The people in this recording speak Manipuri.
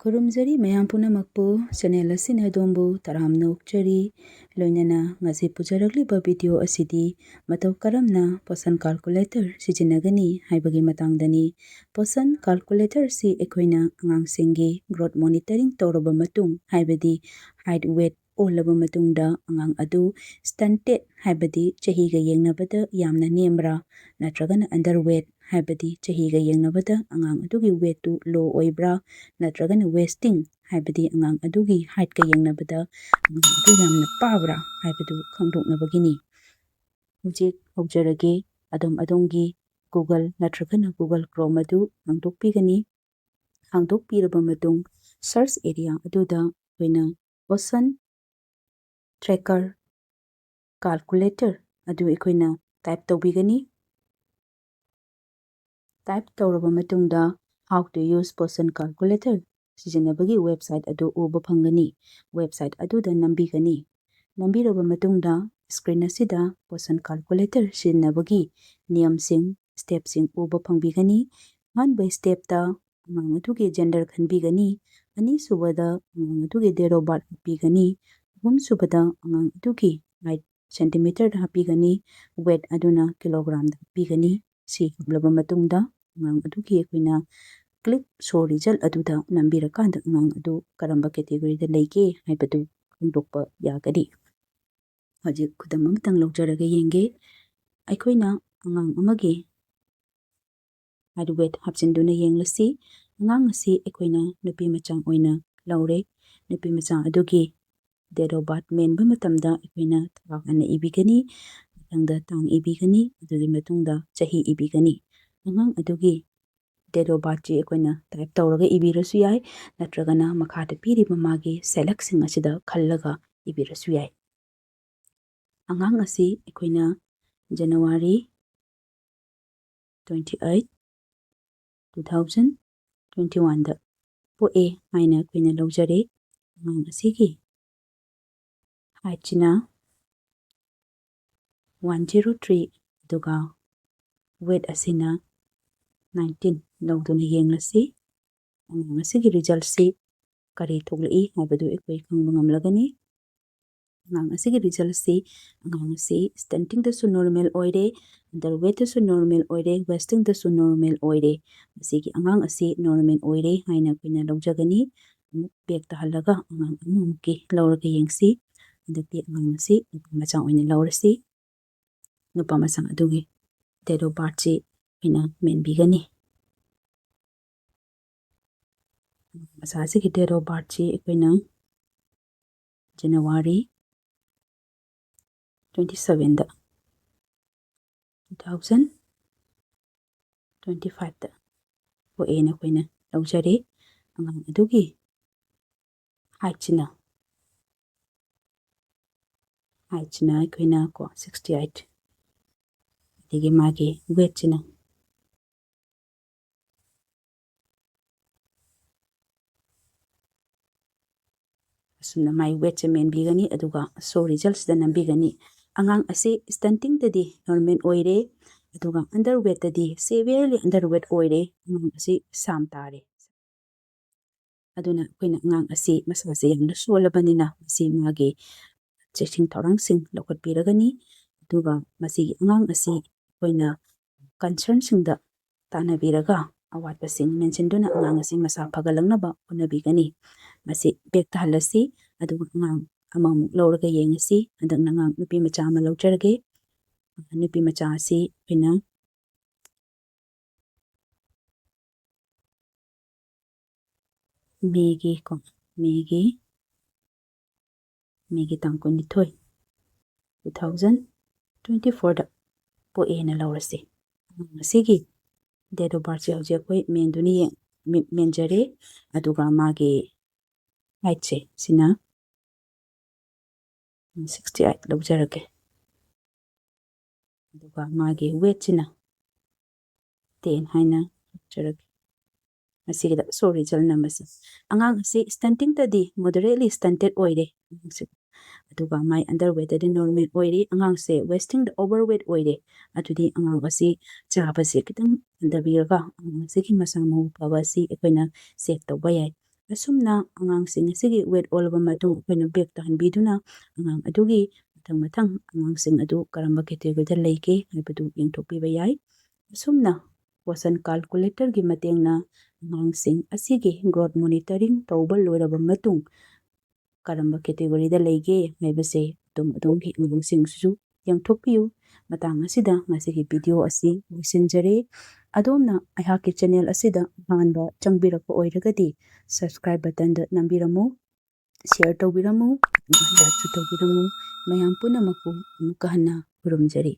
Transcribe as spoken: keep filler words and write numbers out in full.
ꯈꯨꯔꯨꯝꯖꯔꯤ ꯃꯌꯥꯝ ꯄꯨꯝꯅꯃꯛꯄꯨ꯫ ꯆꯦꯅꯦꯜ ꯑꯁꯤꯅ ꯑꯗꯣꯝꯕꯨ ꯇꯔꯥꯝꯅ ꯑꯣꯛꯆꯔꯤ꯫ ꯂꯣꯏꯅꯅ ꯉꯁꯤ ꯄꯨꯖꯔꯛꯂꯤꯕ ꯚꯤꯗꯤꯑꯣ ꯑꯁꯤꯗꯤ ꯃꯇꯧ ꯀꯔꯝꯅ ꯄꯣꯁꯟ ꯀꯥꯜꯀꯨꯂꯦꯇꯔ ꯁꯤꯖꯤꯟꯅꯒꯅꯤ ꯍꯥꯏꯕꯒꯤ ꯃꯇꯥꯡꯗꯅꯤ꯫ ꯄꯣꯁꯟ ꯀꯥꯜꯀꯨꯂꯦꯇꯔꯁꯤ ꯑꯩꯈꯣꯏꯅ ꯑꯉꯥꯡꯁꯤꯡꯒꯤ ꯒ꯭ꯔꯣꯠ ꯃꯣꯅꯤꯇꯔꯤꯡ ꯇꯧꯔꯕ ꯃꯇꯨꯡ, ꯍꯥꯏꯕꯗꯤ ꯍꯥꯏꯠ, ꯋꯦꯠ ꯑꯣꯜꯂꯕ ꯃꯇꯨꯡꯗ ꯑꯉꯥꯡ ꯑꯗꯨ ꯁ꯭ꯇꯟꯇꯦꯠ, ꯍꯥꯏꯕꯗꯤ ꯆꯍꯤꯒ ꯌꯦꯡꯅꯕꯗ ꯌꯥꯝꯅ ꯅꯦꯝꯕ꯭ꯔꯥ, ꯅꯠꯇ꯭ꯔꯒꯅ ꯑꯟꯗꯔ ꯋꯦꯠ, ꯍꯥꯏꯕꯗꯤ ꯆꯍꯤꯒ ꯌꯦꯡꯅꯕꯗ ꯑꯉꯥꯡ ꯑꯗꯨꯒꯤ ꯋꯦꯠꯇꯨ ꯂꯣ ꯑꯣꯏꯕ꯭ꯔꯥ, ꯅꯠꯇ꯭ꯔꯒꯅ ꯋꯦꯁꯇꯤꯡ, ꯍꯥꯏꯕꯗꯤ ꯑꯉꯥꯡ ꯑꯗꯨꯒꯤ ꯍꯥꯏꯠꯀ ꯌꯦꯡꯅꯕꯗ ꯑꯉꯥꯡ ꯑꯗꯨ ꯌꯥꯝꯅ ꯄꯥꯕ꯭ꯔꯥ ꯍꯥꯏꯕꯗꯨ ꯈꯪꯗꯣꯛꯅꯕꯒꯤꯅꯤ꯫ ꯍꯧꯖꯤꯛ ꯍꯧꯖꯔꯒꯦ꯫ ꯑꯗꯣꯝ ꯑꯗꯣꯝꯒꯤ ꯒꯨꯒꯜ ꯅꯠꯇ꯭ꯔꯒꯅ ꯒꯨꯒꯜ ꯀ꯭ꯔꯣꯝ ꯑꯗꯨ ꯍꯥꯡꯗꯣꯛꯄꯤꯒꯅꯤ꯫ ꯍꯥꯡꯗꯣꯛꯄꯤꯔꯕ ꯃꯇꯨꯡ, ꯁꯔꯆ ꯑꯦꯔꯤꯌꯥ ꯑꯗꯨꯗ ꯑꯩꯈꯣꯏꯅ ꯄꯣꯁꯟ ꯇ꯭ꯔꯦꯀꯔ ꯀꯥꯜꯀꯨꯂꯦꯇꯔ ꯑꯗꯨ ꯑꯩꯈꯣꯏꯅ ꯇꯥꯏꯞ ꯇꯧꯕꯤꯒꯅꯤ꯫ ꯇꯥꯏꯞ ꯇꯧꯔꯕ ꯃꯇꯨꯡꯗ, "How to use Posan Calculator" ꯁꯤꯖꯤꯟꯅꯕꯒꯤ ꯋꯦꯕꯁꯥꯏꯠ ꯑꯗꯨ ꯎꯕ ꯐꯪꯒꯅꯤ꯫ ꯋꯦꯕꯁꯥꯏꯠ ꯑꯗꯨꯗ ꯅꯝꯕꯤꯒꯅꯤ꯫ ꯅꯝꯕꯤꯔꯕ ꯃꯇꯨꯡꯗ, ꯁ꯭ꯀ꯭ꯔꯤꯟ ꯑꯁꯤꯗ ꯄꯣꯁꯟ ꯀꯥꯜꯀꯨꯂꯦꯇꯔ ꯁꯤꯖꯤꯟꯅꯕꯒꯤ ꯅꯤꯌꯝꯁꯤꯡ, ꯁ꯭ꯇꯦꯞꯁꯤꯡ ꯎꯕ ꯐꯪꯕꯤꯒꯅꯤ꯫ ꯑꯍꯥꯟꯕ ꯁ꯭ꯇꯦꯞꯇ ꯑꯉꯥꯡ ꯑꯗꯨꯒꯤ ꯖꯦꯟꯗꯔ ꯈꯟꯕꯤꯒꯅꯤ꯫ ꯑꯅꯤꯁꯨꯕꯗ ꯑꯉꯥꯡ ꯑꯗꯨꯒꯤ date of birth ꯍꯥꯞꯄꯤꯒꯅꯤ꯫ ꯑꯍꯨꯝꯁꯨꯕꯗ ꯑꯉꯥꯡ ꯑꯗꯨꯒꯤ ꯍꯥꯏꯠ ꯁꯦꯟꯇꯤꯃꯤꯇꯔꯗ ꯍꯥꯞꯄꯤꯒꯅꯤ꯫ ꯋꯦꯠ ꯑꯗꯨꯅ ꯀꯤꯂꯣꯒ꯭ꯔꯥꯝꯗ ꯍꯥꯞꯄꯤꯒꯅꯤ꯫ ꯁꯤ ꯍꯥꯞꯂꯕ ꯃꯇꯨꯡꯗ, ꯑꯉꯥꯡ ꯑꯗꯨꯒꯤ ꯑꯩꯈꯣꯏꯅ click show result ꯑꯗꯨꯗ ꯅꯝꯕꯤꯔꯀꯥꯟꯗ ꯑꯉꯥꯡ ꯑꯗꯨ ꯀꯔꯝꯕ ꯀꯦꯇꯦꯒꯣꯔꯤꯗ ꯂꯩꯒꯦ ꯍꯥꯏꯕꯗꯨ ꯈꯪꯗꯣꯛꯄ ꯌꯥꯒꯅꯤ꯫ ꯍꯧꯖꯤꯛ ꯈꯨꯗꯝ ꯑꯃꯇꯪ ꯂꯧꯖꯔꯒ ꯌꯦꯡꯒꯦ꯫ ꯑꯩꯈꯣꯏꯅ ꯑꯉꯥꯡ ꯑꯃꯒꯤ ꯍꯥꯏꯠ, ꯋꯦꯠ ꯍꯥꯞꯆꯤꯟꯗꯨꯅ ꯌꯦꯡꯂꯁꯤ꯫ ꯑꯉꯥꯡ ꯑꯁꯤ ꯑꯩꯈꯣꯏꯅ ꯅꯨꯄꯤ ꯃꯆꯥ ꯑꯣꯏꯅ ꯂꯧꯔꯦ꯫ ꯅꯨꯄꯤ ꯃꯆꯥ ꯑꯗꯨꯒꯤ date of birth ꯃꯦꯟꯕ ꯃꯇꯝꯗ ꯑꯩꯈꯣꯏꯅ ꯊꯥ ꯑꯅ ꯏꯕꯤꯒꯅꯤ, ꯃꯊꯪꯗ ꯇꯥꯡ ꯏꯕꯤꯒꯅꯤ, ꯑꯗꯨꯒꯤ ꯃꯇꯨꯡꯗ ꯆꯍꯤ ꯏꯕꯤꯒꯅꯤ꯫ ꯑꯉꯥꯡ ꯑꯗꯨꯒꯤ date of birthꯁꯤ ꯑꯩꯈꯣꯏꯅ ꯇꯥꯏꯞ ꯇꯧꯔꯒ ꯏꯕꯤꯔꯁꯨ ꯌꯥꯏ, ꯅꯠꯇ꯭ꯔꯒꯅ ꯃꯈꯥꯗ ꯄꯤꯔꯤꯕ ꯃꯥꯒꯤ ꯁꯦꯂꯦꯛꯁꯤꯡ ꯑꯁꯤꯗ ꯈꯜꯂꯒ ꯏꯕꯤꯔꯁꯨ ꯌꯥꯏ꯫ ꯑꯉꯥꯡ ꯑꯁꯤ ꯑꯩꯈꯣꯏꯅ January twenty eight, two thousand twenty oneꯗ ꯄꯣꯛꯑꯦ ꯍꯥꯏꯅ ꯑꯩꯈꯣꯏꯅ ꯂꯧꯖꯔꯦ꯫ ꯑꯉꯥꯡ ꯑꯁꯤꯒꯤ ꯍꯥꯏꯠꯁꯤꯅ one zero three, ꯑꯗꯨꯒ ꯋꯦꯠ ꯑꯁꯤꯅ nineteen ꯂꯧꯗꯨꯅ ꯌꯦꯡꯂꯁꯤ꯫ ꯑꯉꯥꯡ ꯑꯁꯤꯒꯤ resultꯁꯤ ꯀꯔꯤ ꯊꯣꯛꯂꯛꯏ ꯍꯥꯏꯕꯗꯨ ꯑꯩꯈꯣꯏ ꯈꯪꯕ ꯉꯝꯂꯒꯅꯤ꯫ ꯑꯉꯥꯡ ꯑꯁꯤꯒꯤ resultꯁꯤ, ꯑꯉꯥꯡ ꯑꯁꯤ stuntingꯗꯁꯨ normal ꯑꯣꯏꯔꯦ, underweightꯇꯁꯨ normal ꯑꯣꯏꯔꯦ, wastingꯗꯁꯨ normal ꯑꯣꯏꯔꯦ꯫ ꯃꯁꯤꯒꯤ ꯑꯉꯥꯡ ꯑꯁꯤ normal ꯑꯣꯏꯔꯦ ꯍꯥꯏꯅ ꯑꯩꯈꯣꯏꯅ ꯂꯧꯖꯒꯅꯤ꯫ ꯑꯃꯨꯛ back ꯇꯥꯍꯜꯂꯒ ꯑꯉꯥꯡ ꯑꯃꯃꯨꯛꯀꯤ ꯂꯧꯔꯒ ꯌꯦꯡꯁꯤ꯫ ꯍꯟꯗꯛꯇꯤ ꯑꯉꯥꯡ ꯑꯁꯤ ꯅꯨꯄꯥ ꯃꯆꯥ ꯑꯣꯏꯅ ꯂꯧꯔꯁꯤ꯫ ꯅꯨꯄꯥ ꯃꯆꯥ ꯑꯗꯨꯒꯤ date of birthꯁꯤ ꯑꯩꯈꯣꯏꯅ ꯃꯦꯟꯕꯤꯒꯅꯤ꯫ ꯃꯆꯥꯁꯤꯒꯤ date of birthꯁꯤ ꯑꯩꯈꯣꯏꯅ January twenty sevenꯗ, two thousand twenty fiveꯇ ꯄꯣꯛꯑꯦꯅ ꯑꯩꯈꯣꯏꯅ ꯂꯧꯖꯔꯦ꯫ ꯑꯉꯥꯡ ꯑꯗꯨꯒꯤ heightꯁꯤꯅ, heightꯁꯤꯅ ꯑꯩꯈꯣꯏꯅ ꯀꯣ sixty eight, ꯑꯗꯒꯤ ꯃꯥꯒꯤ weightꯁꯤꯅ ꯑꯁꯨꯝꯅ ꯃꯥꯏ weightꯁꯦ ꯃꯦꯟꯕꯤꯒꯅꯤ, ꯑꯗꯨꯒ show resultꯁꯤꯗ ꯅꯝꯕꯤꯒꯅꯤ꯫ ꯑꯉꯥꯡ ꯑꯁꯤ stuntingꯗꯗꯤ normal ꯑꯣꯏꯔꯦ, ꯑꯗꯨꯒ underweightꯇꯗꯤ severely underweight ꯑꯣꯏꯔꯦ꯫ ꯑꯉꯥꯡ ꯑꯁꯤ ꯁꯥꯝ ꯇꯥꯔꯦ꯫ ꯑꯗꯨꯅ ꯑꯩꯈꯣꯏꯅ ꯑꯉꯥꯡ ꯑꯁꯤ ꯃꯁꯥꯁꯦ ꯌꯥꯝꯅ ꯁꯣꯜꯂꯕꯅꯤꯅ ꯃꯁꯤ ꯃꯥꯒꯤ ꯆꯦꯛꯁꯤꯟ ꯊꯧꯔꯥꯡꯁꯤꯡ ꯂꯧꯈꯠꯄꯤꯔꯒꯅꯤ꯫ ꯑꯗꯨꯒ ꯃꯁꯤꯒꯤ ꯑꯉꯥꯡ ꯑꯁꯤ ꯑꯩꯈꯣꯏꯅ concernꯁꯤꯡꯗ ꯇꯥꯟꯅꯕꯤꯔꯒ ꯑꯋꯥꯠꯄꯁꯤꯡ ꯃꯦꯟꯁꯤꯟꯗꯨꯅ ꯑꯉꯥꯡ ꯑꯁꯤ ꯃꯁꯥ ꯐꯒꯠꯂꯛꯅꯕ ꯍꯣꯠꯅꯕꯤꯒꯅꯤ꯫ ꯃꯁꯤ back ꯇꯥꯍꯜꯂꯁꯤ, ꯑꯗꯨꯒ ꯑꯉꯥꯡ ꯑꯃꯃꯨꯛ ꯂꯧꯔꯒ ꯌꯦꯡꯉꯁꯤ꯫ ꯍꯟꯗꯛꯅ ꯑꯉꯥꯡ ꯅꯨꯄꯤ ꯃꯆꯥ ꯑꯃ ꯂꯧꯖꯔꯒꯦ꯫ ꯅꯨꯄꯤ ꯃꯆꯥ ꯑꯁꯤ ꯑꯩꯈꯣꯏꯅ Mayꯒꯤ ꯀꯣ, Mayꯒꯤ, Mayꯒꯤ ꯇꯥꯡ ꯀꯨꯟꯅꯤꯊꯣꯏ, two thousand twenty fourꯗ ꯄꯣꯛꯑꯦꯅ ꯂꯧꯔꯁꯤ꯫ ꯑꯉꯥꯡ ꯑꯁꯤꯒꯤ date of birthꯁꯦ ꯍꯧꯖꯤꯛ ꯑꯩꯈꯣꯏ ꯃꯦꯟꯗꯨꯅ ꯌꯦꯡ-, ꯃꯦ-, ꯃꯦꯟꯖꯔꯦ꯫ ꯑꯗꯨꯒ ꯃꯥꯒꯤ heightꯁꯦ ꯁꯤꯅ sixty eight ꯂꯧꯖꯔꯒꯦ꯫ ꯑꯗꯨꯒ ꯃꯥꯒꯤ weightꯁꯤꯅ ten ꯍꯥꯏꯅ ꯂꯧꯖꯔꯒꯦ꯫ ꯃꯁꯤꯒꯤꯗ show result ꯅꯝꯕꯁꯤ꯫ ꯑꯉꯥꯡ ꯑꯁꯤ stuntingꯗꯗꯤ moderately stunted ꯑꯣꯏꯔꯦ꯫ ꯑꯉꯥꯡꯁꯤ ꯑꯗꯨꯒ ꯃꯥꯏ underweightꯇꯗꯤ normal ꯑꯣꯏꯔꯦ, ꯑꯉꯥꯡꯁꯦ wastingꯗ overweight ꯑꯣꯏꯔꯦ, ꯑꯗꯨꯗꯤ ꯑꯉꯥꯡ ꯑꯁꯤ ꯆꯥꯕꯁꯦ ꯈꯤꯇꯪ ꯍꯟꯊꯕꯤꯔꯒ ꯑꯉꯥꯡ ꯑꯁꯤꯒꯤ ꯃꯁꯥ ꯃꯎ ꯐꯕ ꯑꯁꯤ ꯑꯩꯈꯣꯏꯅ check ꯇꯧꯕ ꯌꯥꯏ꯫ ꯑꯁꯨꯝꯅ ꯑꯉꯥꯡꯁꯤꯡ ꯑꯁꯤꯒꯤ weight ꯑꯣꯜꯂꯕ ꯃꯇꯨꯡ ꯑꯩꯈꯣꯏꯅ back ꯇꯥꯍꯟꯕꯤꯗꯨꯅ ꯑꯉꯥꯡ ꯑꯗꯨꯒꯤ ꯃꯊꯪ ꯃꯊꯪ ꯑꯉꯥꯡꯁꯤꯡ ꯑꯗꯨ ꯀꯔꯝꯕ categoryꯗ ꯂꯩꯒꯦ ꯍꯥꯏꯕꯗꯨ ꯌꯦꯡꯊꯣꯛꯄꯤꯕ ꯌꯥꯏ꯫ ꯑꯁꯨꯝꯅ ꯄꯣꯁꯟ calculatorꯒꯤ ꯃꯇꯦꯡꯅ ꯑꯉꯥꯡꯁꯤꯡ ꯑꯁꯤꯒꯤ growth monitoring ꯇꯧꯕ ꯂꯣꯏꯔꯕ ꯃꯇꯨꯡ ꯀꯔꯝꯕ categoryꯗ ꯂꯩꯒꯦ ꯍꯥꯏꯕꯁꯦ ꯑꯗꯨꯝ ꯑꯗꯣꯝꯒꯤ ꯑꯉꯥꯡꯁꯤꯡꯁꯨ ꯌꯦꯡꯊꯣꯛꯄꯤꯌꯨ꯫ ꯃꯇꯥꯡ ꯑꯁꯤꯗ ꯉꯁꯤꯒꯤ video ꯑꯁꯤ ꯂꯣꯏꯁꯤꯟꯖꯔꯦ꯫ ꯑꯗꯣꯝꯅ ꯑꯩꯍꯥꯛꯀꯤ channel ꯑꯁꯤꯗ ꯑꯍꯥꯟꯕ ꯆꯪꯕꯤꯔꯛꯄ ꯑꯣꯏꯔꯒꯗꯤ subscribe buttonꯗ ꯅꯝꯕꯤꯔꯝꯃꯨ, share ꯇꯧꯕꯤꯔꯝꯃꯨ, ꯑꯗꯨꯒ likeꯁꯨ ꯇꯧꯕꯤꯔꯝꯃꯨ꯫ ꯃꯌꯥꯝ ꯄꯨꯝꯅꯃꯛꯄꯨ ꯑꯃꯨꯛꯀ ꯍꯟꯅ ꯈꯨꯔꯨꯝꯖꯔꯤ꯫